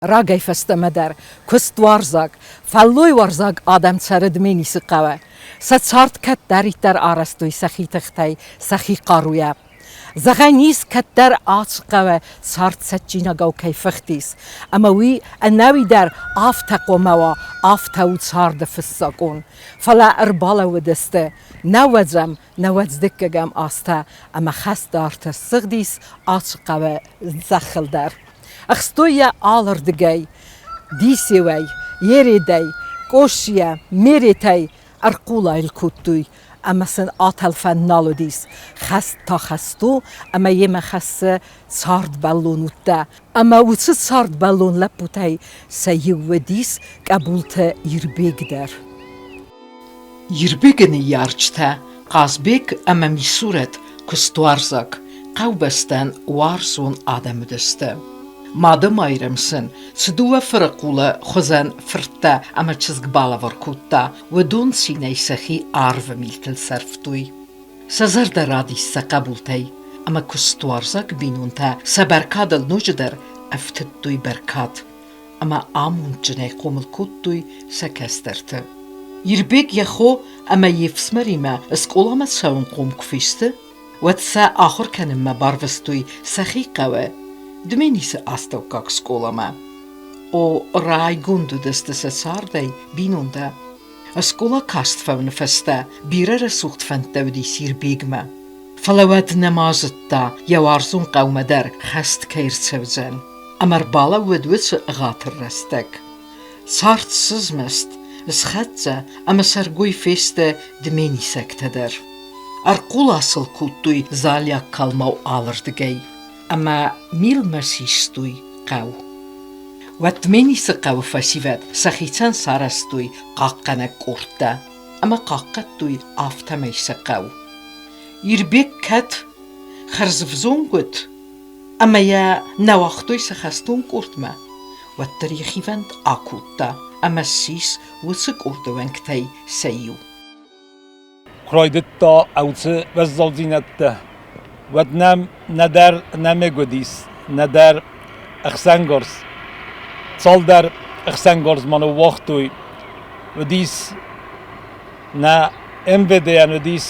Рагӕй фӕстӕмӕ дӕр куыстуарзаг, фӕллойуарзаг адӕм цӕры Дменисы хъӕуы. Сӕ цард кӕддӕриддӕр арӕзтой сӕхи тыхтӕй, сӕхи хъаруйӕ. Зӕгъӕн ис, кӕддӕр ацы хъӕуы цард цӕджджинагау кӕй фыхтис, ӕмӕ уый ӕнӕуи дӕр афтӕ хъуамӕ уа, афтӕ у царды фыссӕгон. Фӕлӕ ӕрбалӕууыдысты, нӕуӕдзӕм, нӕуӕдз дыккӕгӕм азтӕ ӕмӕ хӕстарты ссыгъдис ацы хъӕуы зӕххыл дӕр. Ӕхстой йӕ алырдыгӕй, Дисеуӕй, Ередӕй, Къоссийӕ, Меретӕй ӕрхъула йыл кодтой ӕмӕ сын атӕлфӕн нал уыдис. Хӕст та хӕст у ӕмӕ йемӕ хӕссы цардбӕллон удтӕ. Ӕмӕ уыцы цардбӕллон лӕппутӕй сӕ иу уыдис Къӕбулты Ирбег дӕр. Ирбеджы ныййарджытӕ Хъазбег ӕмӕ Мисурӕт куыстуарзаг, хъӕубӕстӕн уарзон адӕм уыдысты. Мады Майрӕм сын цы дыууӕ фырыхъулы хуызӕн фырттӕ ӕмӕ чызг балӕвар кодта, уыдон цинӕй сӕхи арвы милтыл сӕрфтой. Сӕ зӕрдӕ радис сӕ хъӕбултӕй, ӕмӕ куыстуарзаг бинонтӕ сӕ бӕркадыл ноджыдӕр ӕфтыдтой бӕркад ӕмӕ амондджынӕй хъомыл кодтой сӕ кӕстӕрты. Ирбег йӕ хо ӕмӕ йе фсымӕримӕ скъоламӕ цӕуынхъом куы фесты, уӕд сӕ ахуыр кӕнынмӕ барвыстой сӕхи хъӕуы Дменисы астӕуккаг скъоламӕ. О, райгонд уыдысты сӕ цардӕй бинонтӕ. Скъола каст фӕуыны фӕстӕ бирӕ рӕсугъд фӕндтӕ уыди Сирбегмӕ. Фӕлӕ уӕд нӕма зыдта, йӕ уарзон хъӕумӕ дӕр хӕст кӕй рцӕудзӕн. Ӕмӕ рбалӕууыд уыцы ӕгъатыр рӕстӕг. Цард сызмӕст, схӕццӕ ӕмӕ сӕргой фесты дменисӕгтӕ дӕр. Ӕрхъула сыл кодтой залиаг калмау алырдыгӕй ӕмӕ милмӕ систой хъӕу. Уӕд Дменисы хъӕуы фӕсивӕд сӕхицӕн сарӕзтой хъахъхъӕнӕг къордтӕ ӕмӕ хъахъхъӕдтой афтӕмӕй сӕ хъӕу. Ирбег кӕд хӕрзвзонг уыд ӕмӕ йӕ нӕ уагътой сӕ хӕстон къордмӕ, уӕддӕр йӕ хивӕнд акодта ӕмӕ ссис уыцы къорды уӕнгтӕй сӕ иу. Куы райдыдта уыцы уӕззаудзинӕдтӕ, уӕд нӕм нӕдӕр нӕмыг уыдис, нӕдӕр ӕхсӕнгарз. Цалдӕр ӕхсӕнгарз ма ныууагътой. Уыдис нӕ МВД-йӕн уыдис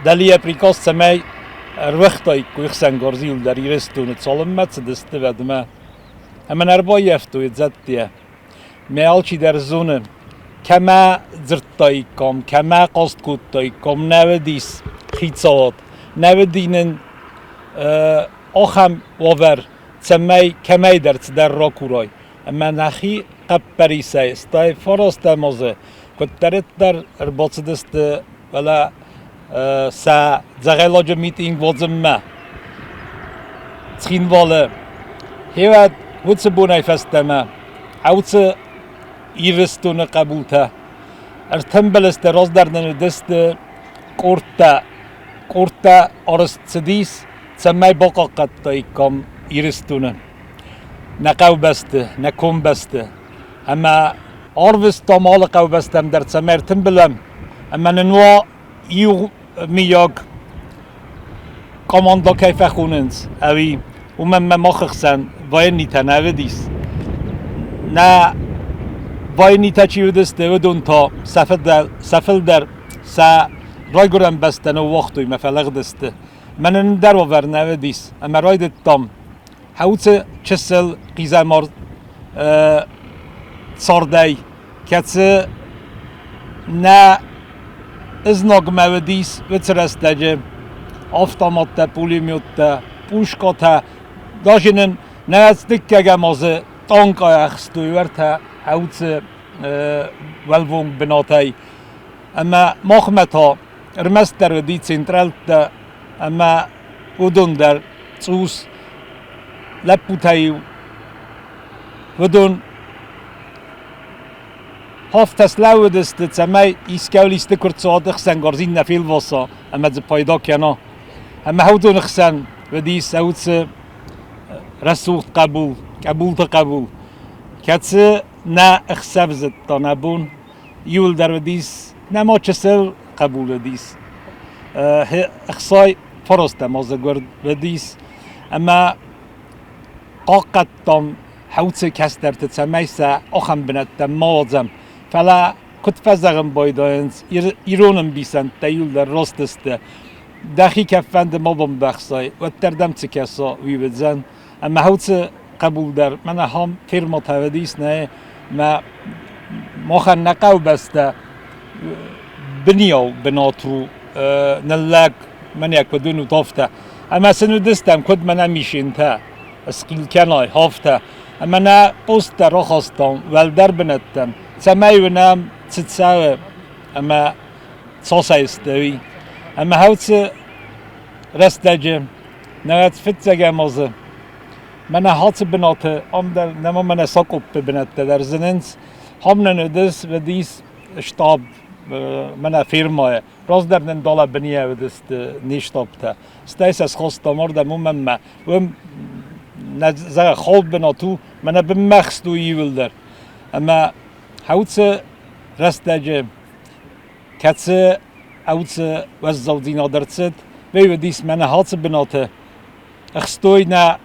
дӕлийӕ приказ, цӕмӕй ӕруагътаиккой ӕхсӕнгарз иуылдӕр Ирыстоны, цалынмӕ цыдысты, уӕдмӕ. Ӕмӕ нӕ ӕрбаййӕфтой дзӕттийӕ. Мӕ алчидӕр зоны, кӕмӕ дзырдтаиккам, кӕмӕ хъаст кодтаиккам, нӕ уыдис хицауад, нӕ уыди нын ахӕм уавӕр, цӕмӕй кӕмӕйдӕр цыдӕр ракурай. Ӕмӕ нӕхи хъӕппӕрисӕй, стӕй фарастӕм азы куыддӕриддӕр ӕрбацыдысты, фӕлӕ сӕ дзӕгъӕйладжы митинг уадзынмӕ Цхинвалы. Хевӕд уыцы бонӕй фӕстӕмӕ уыцы Ирыстоны хъӕбултӕ ӕртӕмбӕлӕстӕ раздӕр нын уыдысты къордтӕ. Къордтӕ арӕзт цыдис, цӕмӕй бахъахъхъӕдтаиккам Ирыстоны нӕ хъӕубӕсты, нӕ комбӕсты. Ӕмӕ арвыстам алы хъӕубӕстӕм дӕр, цӕмӕй ӕртымбылӕм ӕмӕ нын уа иу миййаг командӕ кӕй фӕхонынц, ӕви уымӕн мӕ мах ӕхсӕн военнитӕ нӕ уыдис. Нӕ военнитӕ чи уыдысты, уыдон та сӕ фылдӕр сӕ райгуырӕн бӕстӕ ныууагътой мӕ фӕлыгъдысты. Мӕнӕн ӕндӕр уавӕр нӕ уыдис, ӕмӕ райдыдтам уыцы чысыл хъизӕмар цардӕй, кӕцы нӕ знагмӕ уыдис уыцы рӕстӕджы автоматтӕ, пулеметтӕ, пушкатӕ, даже нын нӕ дыккӕгӕм азы танк ӕхстой уӕртӕ уыцы уӕлвонг бынатӕй. Ӕмӕ махмӕ та ӕрмӕстдӕр уыди центрӕлттӕ ӕмӕ уыдон дӕр цъус лӕппутӕ-иу уыдон афтӕ слӕууыдысты, цӕмӕй искӕуыл исты куы рцӕуа, ӕхсӕнгарз иннӕ фелваса ӕмӕ дзы пайда кӕна. Ӕмӕ уыдоны хсӕн уыдис уыцы рӕсугъд хъӕбул, Къӕбулты хъӕбул, кӕцы нӕ ӕхсӕв зыдта нӕ бон, иуылдӕр уыдис, нӕма чысыл хъӕбул уыдис. Ӕхсай фарастӕм азы гуырд уыдис ӕмӕ хъахъхъӕдтам. Хӕуцы кӕстӕрты, цӕмӕй сӕ ахӕм бынӕттӕм ма уадзӕм. Фӕлӕ куыд фӕзӕгъын байдайынц, ирон ӕмбисӕндтӕ иууылдӕр раст сты. Дӕхи кӕффӕнды ма бамбӕхсай, уӕддӕр дӕм цы кӕса, уый уыдзӕн. Ӕмӕ хӕуцы хъӕбул дӕр мӕнӕ ахӕм фермӕтӕ уыдис, нӕ мӕ махӕн нӕ хъӕубӕстӕ бынийау бынат у ныллӕг, мӕнӕ куыд уынут, афтӕ. Ӕмӕ сын уыдыстӕм, куыд мӕнӕ мишинтӕ, схъил кӕнай, афтӕ. Ӕмӕ нӕ посттӕ рахастам уӕлдӕр бынӕттӕм, цӕмӕй уынӕм, цы цӕуы ӕмӕ цасӕй сты, уый. Ӕмӕ хӕуцы рӕстӕджы нӕ фыццӕгӕм азы мӕнӕ ацы бынаты ам дӕр нӕма мӕнӕ Сакъоппы бынӕттӕ дӕр зынынц. Ам нын уыдис штаб мӕнӕ фирмӕйы. Раздӕр нын далӕ бынийӕ уыдысты не штабтӕ. Стӕй сӕ схастам ардӕм, уымӕн мӕ уым нӕ зӕгъӕ хӕлд бынат у, мӕнӕ бынмӕхст у иууылдӕр. Ӕмӕ хӕуцы рӕстӕджы кӕцы ӕуцы уӕззаудзинад ӕрцыд, уый уыдис мӕнӕ ацы бынаты. Ӕхстой нӕ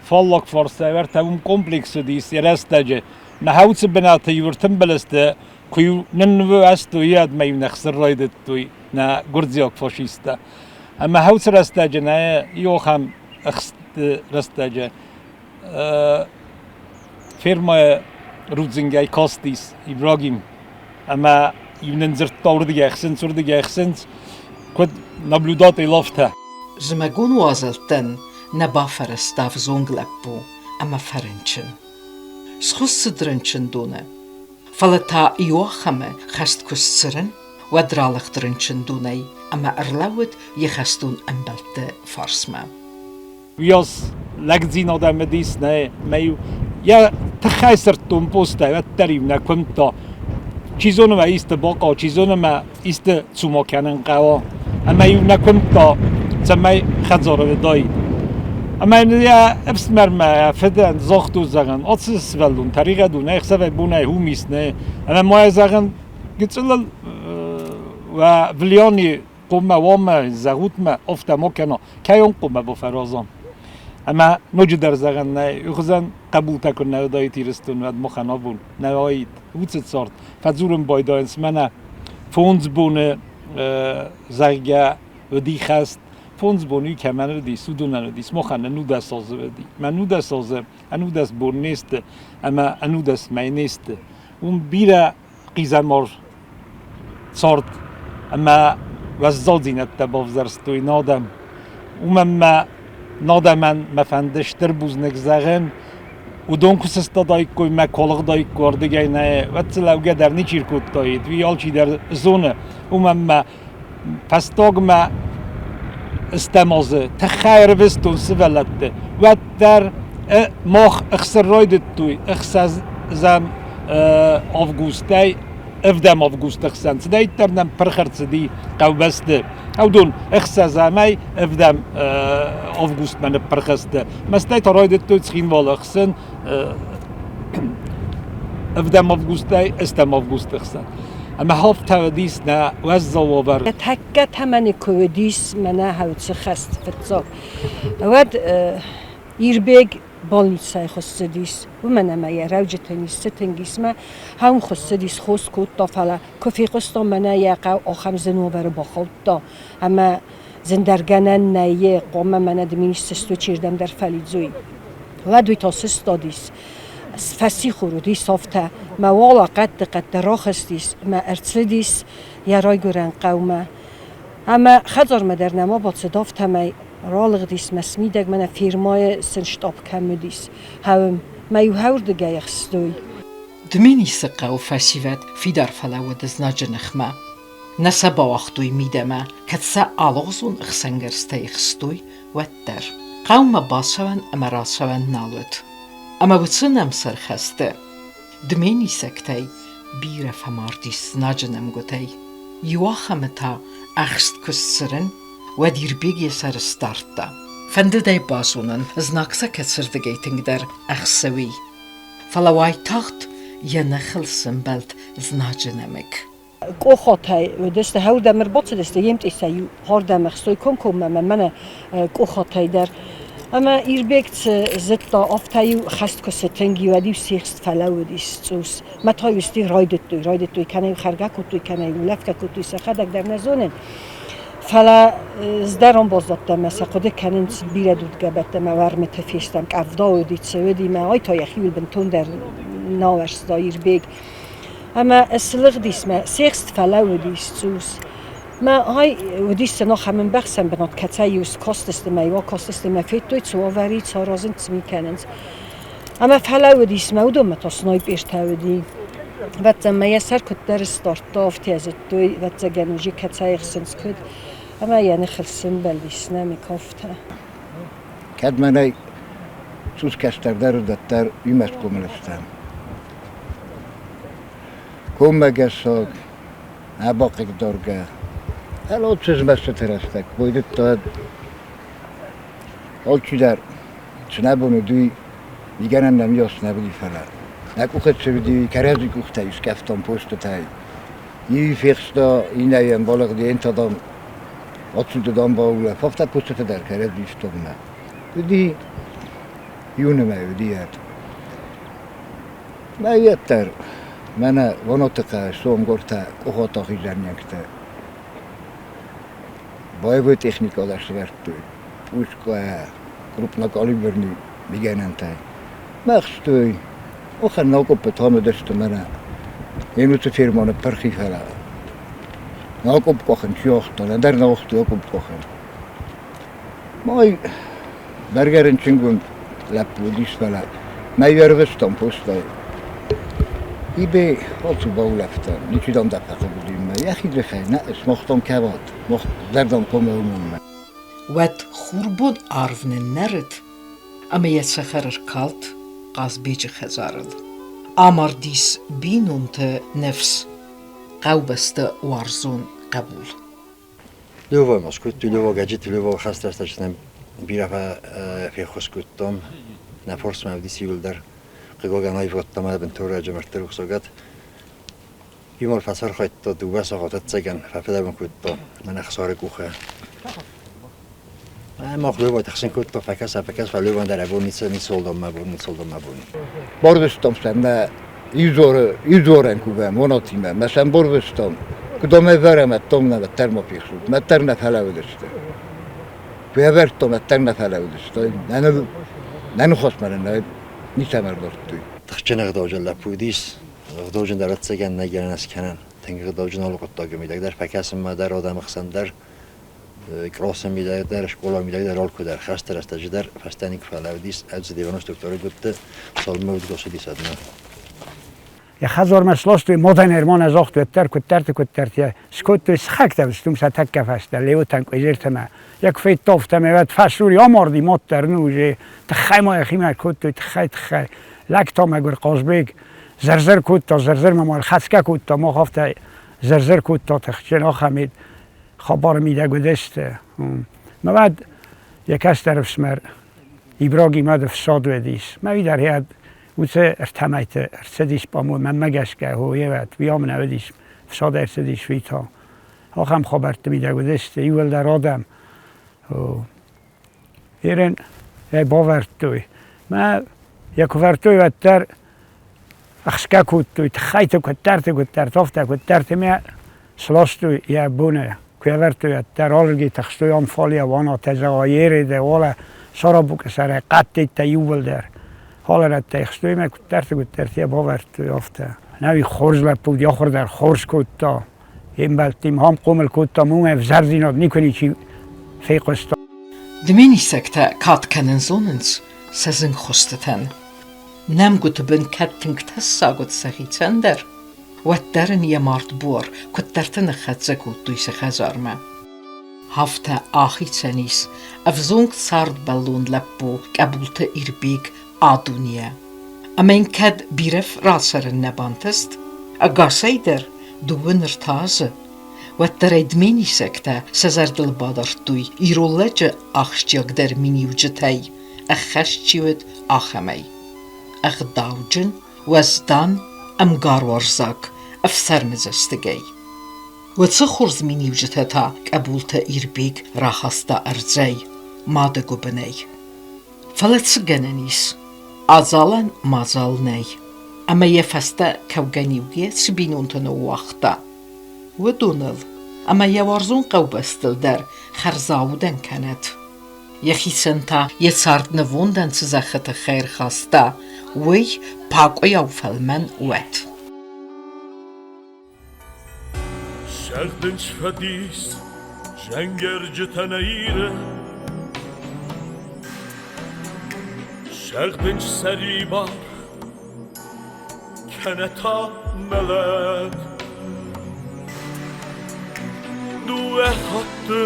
фаллаг фарсӕй ӕртӕ уым комплекс уыдис йӕ рӕстӕджы. Нӕ хӕуцы бынаты иу ӕртымбыл сты, куы-иу ныннывӕзтой, уӕдмӕ-иу нӕ хсыр райдыдтой нӕ гуырдзиаг фашисттӕ. Ӕмӕ хӕуцы рӕстӕджы нӕ иу ахӕм ӕхсты рӕстӕджы фермӕйы рудзынгӕй кастис Ибрагим ӕмӕ иу нын дзырдта уырдыгӕй ӕхсынц, уырдыгӕй ӕхсынц, куыд наблюдатель афтӕ. Зымӕгон уазӕлттӕн нӕ бафӕрӕзта ӕвзонг лӕппу ӕмӕ фӕрынчын. Схуыссыд рынчындоны. Фӕлӕ та иуахӕмы хӕст куы сцырын, уӕд ралыгъд рынчындонӕй ӕмӕ ӕрлӕууыд йӕ хӕстон ӕмбӕлтты фарсмӕ. Уыйас лӕгдзинад ӕмӕ дис нӕ мӕ-иу йӕ тыххӕй сырдтон постӕй, уӕддӕр-иу нӕ куымдта. Чи зоны мӕ исты бахъӕуа, чи зоны мӕ исты цума кӕнын хъӕуа. Ӕмӕ-иу нӕ куымдта, цӕмӕй хӕдзары уыдаид. Ӕмӕ йын йӕ ӕфсымӕрмӕ йӕ фыдӕн загътой, зӕгъын, ацы сывӕллон тӕригъӕд у, нӕ ӕхсӕвӕй-бонӕй уым ис, нӕ. Ӕмӕ ма йӕ зӕгъын, гыццылыл уӕ влияние хъуамӕ уомӕ зӕгъут-мӕ, афтӕ ма кӕна, кӕйон хъуамӕ бафӕразон. Ӕмӕ ноджыдӕр зӕгъӕн нӕй, уыхуызӕн хъӕбултӕ куы нӕ уыдаид Ирыстон, уӕд махӕн абон нӕ уаид уыцы цард. Фӕдзурын байдайынц мӕнӕ фондз боны, зӕгъгӕ, уыди хӕст. Фондз боны кӕмӕн уыдис, уыдонӕн уыдис, махӕн 19 азы уыди. Мӕ 19 азы 19 бон не сты ӕмӕ 19 мӕй не сты. Уым бирӕ хъизӕмар цард ӕмӕ уӕззаудзинӕдтӕ бавзӕрстой нӕ адӕм. Уымӕн мӕ нӕ адӕмӕн мӕ фӕнды стыр бузныг зӕгъын. Уыдон куы сыстадаиккой мӕ куы алыгъдаиккой ардыгӕй нӕ, уӕд дзы лӕугӕ дӕр ничи ркодтаид, уый алчидӕр зоны. Уымӕн мӕ фӕстагмӕ стӕм азы тыххӕй ӕрвыстон сывӕллӕтты, уӕддӕр мах ӕхсыр райдыдтой ӕхсӕзӕм августӕй ӕвдӕм августы хсӕн. Цыдӕриддӕр нӕм пырх ӕрцыди хъӕубӕсты. Уыдон ӕхсӕзӕмӕй ӕвдӕм августмӕ ныппырх сты. Мӕстӕй та райдыдтой Цхинвалы ӕхсын ӕвдӕм августӕй ӕстӕм августы хсӕн. Ӕмӕ афтӕ уыдис нӕ уӕззау уавӕр. Тӕккӕ тӕмӕны куы уыдис мӕнӕ хӕуцы хӕст фыццаг, уӕд Ирбег больницӕйы хуыссыдис, уымӕн ӕмӕ йӕ рӕуджыты низ сытынг ис мӕ хӕуын хуыссыдис, хос кодта, фӕлӕ куы фехъуыстон мӕнӕ йӕ хъӕу ахӕм зын уавӕры бахаудта ӕмӕ зындӕргӕнӕн нӕй, хъуамӕ мӕнӕ дминисты сты чердӕмдӕр фӕлидзой. Уӕд уый та сыстадис, фӕссихор уыдис афтӕ, мӕ уӕлӕ хъӕдты-хъӕдтӕ рахызтис ӕмӕ ӕрцыдис йӕ райгуырӕн хъӕумӕ. Ӕмӕ хӕдзармӕ дӕр нӕма бацыд, афтӕмӕй ралыгъдис мӕ смидӕг, мӕнӕ фирмӕйы сын штаб кӕм уыдис, хӕуым мӕ иу хӕуырдыгӕй ӕхстой. Дменисы хъӕуы фӕсивӕд фидар фӕлӕууыд знаджы ныхмӕ. Нӕ сӕ бауагътой мидӕмӕ, кӕд сӕ алыгъуызон ӕхсӕнгӕрзтӕй хызтой, уӕддӕр. Хъӕумӕ бацӕуӕн ӕмӕ рацӕуӕн нал уыд. Ӕмӕ уыцы нӕмсӕр хӕсты дменисӕгтӕй бирӕ фӕмардис знаджы нӕмгуытӕй. Иуахӕмы та ӕхст куы сцырын, уӕд Ирбег йӕ сӕр сдардта. Фӕндыд ӕй базонын, знаг сӕ кӕцырдыгӕй тынгдӕр ӕхсӕуый. Фӕлӕ уайтагъд йӕ ныхыл сӕмбӕлд знаджы нӕмыг. Къохатӕй уыдысты, хӕрдӕм ӕрбацыдысты, йе мтъисӕй иу хӕрдӕм ӕхстой комкоммӕ мӕ мӕнӕ къохатӕй дӕр. Ӕмӕ Ирбег цы зыдта, афтӕ-иу хӕст куы сытынг и, уӕд-иу сихст фӕлӕууыдис цъус. Мӕ та-иу сты райдыдтой, райдыдтой, кӕнӕ-иу хӕргӕ кодтой, кӕнӕ-иу улӕфгӕ кодтой, сӕхӕдӕг дӕр нӕ зонын. Фӕлӕ ӕз ам баззадтӕн мӕ сӕ хъуыды кӕнынц бирӕ дудгӕбӕттӕ мӕ уӕрмыты фестӕм, къӕвда уыди, цы уыди, мӕ ай та йӕхиуыл бынтондӕр нал ӕрцыда Ирбег. Ӕмӕ слыгъдис мӕ, сехст фӕлӕууыдис цъус. Мӕ ай уыдис сын ахӕм ӕмбӕхсӕн бынат, кӕцӕй-иу скастысты мӕ иу акастысты мӕ федтой, цы уавӕры цы аразынц, цы ми кӕнынц. Ӕмӕ фӕлӕууыдис мӕ уыдонмӕ та снайпертӕ уыди. Ӕвӕццӕн мӕ йӕ сӕр куыддӕр сдардта, афтӕ зыдтой, ӕвӕццӕгӕн, уже кӕцӕй ӕхсынц куыд. Ӕмӕ йӕ ныхыл сымбӕлдис нӕмыг афтӕ. Кӕд мӕнӕй цъус кӕстӕрдӕр уыдӕттӕ уымӕ схъомыл стӕм. Коммӕгӕсаг, нӕ бахъыгдаргӕ. Ӕлод сызмӕстыты рӕстӕг байдыдта алчидӕр цы нӕ бон уыд, уый мигӕнӕн нӕм йас нӕ уыди, фӕлӕ нӕ къухы цы уыди, кӕрӕдзи къухтӕй скъӕфтам постытӕй. Иу фехста, иннӕйӕн балыгъди, иннӕ отсюда дамбаулӕ, фӕфта постыты дӕр кӕрӕдзи истоммӕ. Уыди иунымӕ уыди ӕд. Мӕ йеддӕр мӕнӕ Ванотыхъӕ сонгортӕ къухота хизӕнниӕгтӕ боевой техникӕ сӕвӕрдтой, пушка, крупнокалиберный мигӕнӕнтӕй. Мӕхстой, охӕн накъоппы уыдысты мӕнӕ немыцы ферманы пырхи фӕлӕ. Накъопп къохын чи уагъта, ӕндӕр нӕ уагътой акъопп къохын. Май бӕргӕ рынчынгонд лӕппу уыдис, фӕлӕ мӕ ӕрвыстам постӕй. Ибе алцы баулӕфтӕн, ничи дам дӕ фӕхъыг уыди йӕхи дзыхӕй нӕ смахтам кӕват, мах зӕрдӕм хъуамӕ уымӕн. Уӕд хурбон арв ныннӕрыд ӕмӕ йӕ цӕхӕр ӕркалд Хъазбеджы хӕдзарыл. Амардис бинонты ныфс, хъӕубӕсты уарзон хъӕбул. Лёва скодтой, Лёва гаджет, Лёва хӕстӕртӕ бирӕ феххуыс кодтам. Нӕ форсмӕ уыдис иуылдӕр. Хъыгагӕн аивгъуыдтам ӕ бынтон раджы мӕрдты рухсагад. Юмор фӕцархайдта дыууӕ сахат ӕцӕгӕн фӕфыдӕбон кодта мӕнӕ Хсары къухы. Мах Лёва тыхсын кодта, фӕкӕса, фӕкӕс, фӕлӕ Лёвӕн дӕр ӕ бон ницы, ницы уолдам мӕ бон, ницы уолдам мӕ бон. Барвыстам сӕм нӕ изорӕн кувӕм Монатимӕ, мӕ сӕм барвыстам. Куыд ӕм ӕвӕрӕм, ӕддӕм нӕ ӕддӕр ма фехсут, мӕ ӕддӕр нӕ фӕлӕууыдысты. Куы ӕвӕрдтам, ӕддӕр нӕ фӕлӕууыдысты. Нӕ ныхасмӕ нын ницӕмӕ ӕрдардтой. Тыхджын ӕгъдауджын лӕппу уыдис, ӕгъдауджын дӕр ӕцӕгӕн нӕ гӕнӕн скӕнӕн. Тынг ӕгъдауджын алы хъуыддаджы мидӕг дӕр, фӕкӕсынмӕ дӕр, адӕмы хсӕн дӕр, къласы мидӕг дӕр, скъолайы мидӕг дӕр, алкуы дӕр, хӕсты рӕстӕджы дӕр фӕстӕ никуы фӕлӕууыдис, ӕдзы 92 гуыдты цалынмӕ уыдгосыдис ӕдмӕ. Йӕ хӕдзармӕ сластой, мадӕн ӕрманӕ загътой, уӕддӕр куыддӕрты-куыддӕрты скодтой сыхӕгтӕ стум сӕ тӕккӕ фӕстӕ Леутӕн Къуезертӕмӕ. Йӕ куы федта, афтӕмӕй уӕд фӕсури амарди мад дӕр ну уже тыххӕй ма йӕхимӕ кодтой, тыххӕй-тыххӕй. Лӕг та мӕгуыр Хъазбег зӕрзӕр кодта, зӕрзӕрмӕ ма хӕцгӕ кодта, мах афтӕ зӕрзӕр кодта тыхджын ахӕм хабары мидӕг уыдысты. Мӕ уӕд йӕ кӕстӕр ӕфсымӕр Ибрагимӕ ӕфсад уыдис. Мӕ уый дӕр йӕ уыцы ӕртӕмӕйты ӕрцыдис, по-моему, мӕнмӕ гӕсгӕ, хойы уый ам нӕ уыдис, ӕфсад ӕрцыдис, уый та. Ахӕм хабӕртты мидӕг уыдысты иуылдӕр адӕм. Ерен ӕй бавӕрдтой. Мӕ йӕ куы вӕрдтой, уӕддӕр ӕхсгӕ кодтой, тыххӕйты куыддӕрты, куыддӕрты, афтӕ куыддӕрты мӕ сластой йӕ боны. Куы ӕвӕрдтой, уӕддӕр алырдыгӕй тыхстой ам фалейӕ уанатӕ, зӕгъа, ереде, уалӕ сарабукъы сӕрӕй хъӕдтӕйттӕ иууылдӕр. Алырӕттӕй хстой мӕ куыддӕрты, куыддӕрты йӕ бавӕрдтой, афтӕ. Нӕуи хорз лӕппу уыди, ахуыр дӕр хорз кодта. Йе мбӕлттимӕ ам хъомыл кодтам, уымӕй ӕвзӕрдзинад никуы ничи фехъуыста. Дменисӕгтӕ кад кӕнын зонынц сӕ зынгхуыстытӕн. Нӕмгуыты бын кӕд тынг тӕссаг уыд сӕхицӕн дӕр, уӕддӕр ын йӕ мард буар куыддӕрты ныххӕццӕ кодтой сӕ хӕдзармӕ. Афтӕ ахицӕн ис ӕвзонг цардбӕллон лӕппу Къӕбулты Ирбег а-дунейӕ. Ӕмӕ йын кӕд бирӕ рацӕрын нӕ бантыст, ӕгасӕй дӕр дыууын ӕртӕ азы, уӕддӕр ӕй дменисӕгтӕ сӕ зӕрдыл бадардтой ирон лӕджы ахсджиагдӕр миниуджытӕй ӕххӕст чи уыд, ахӕмӕй. Ӕгъдауджын, уӕздан, ӕмгаруарзаг, ӕфсӕрмдзӕстыгӕй. Уыцы хорз миниуджытӕ та Къӕбулты Ирбег рахаста ӕрдзӕй, мады гуыбынӕй. Фӕлӕ цы гӕнӕн ис? Адзалӕн мадзал нӕй. Ӕмӕ йӕ фӕстӕ кӕугӕ-ниугӕ цы бинонтӕ ныууагъта, уыдоныл ӕмӕ йӕ уарзон хъӕубӕстыл дӕр хӕрзаудӕн кӕнӕд. Йӕхицӕн та йӕ цард нывондӕн цы зӕххы тыххӕй ӕрхаста, уый пакъуыйау фӕлмӕн уӕд. Сӕгъдынц фӕдис зӕнгӕрджытӕ нӕ Иры, Сӕгъдынц сӕрибар, кӕнӕ та мӕлӕт. Дыууӕ хатты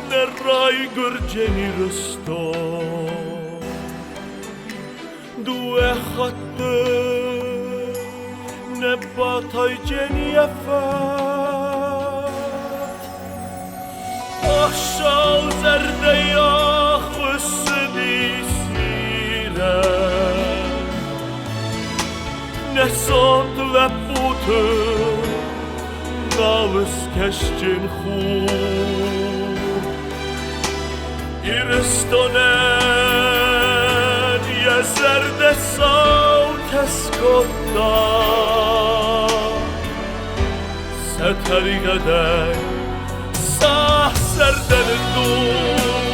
нӕ райгуырдзӕн Ирыстон. Дыууӕ хатты нӕ батайджен йӕ фат. Ӕхсӕв зӕрдӕйӕ хуыссыди сирӕ. Нӕ сонт лӕппуты нал ыскӕсджын хур. Ирыстонӕн йӕ зӕрдӕ саутӕ скодта. Сӕ тӕригъӕдӕй сӕ зӕрдӕ ныддур.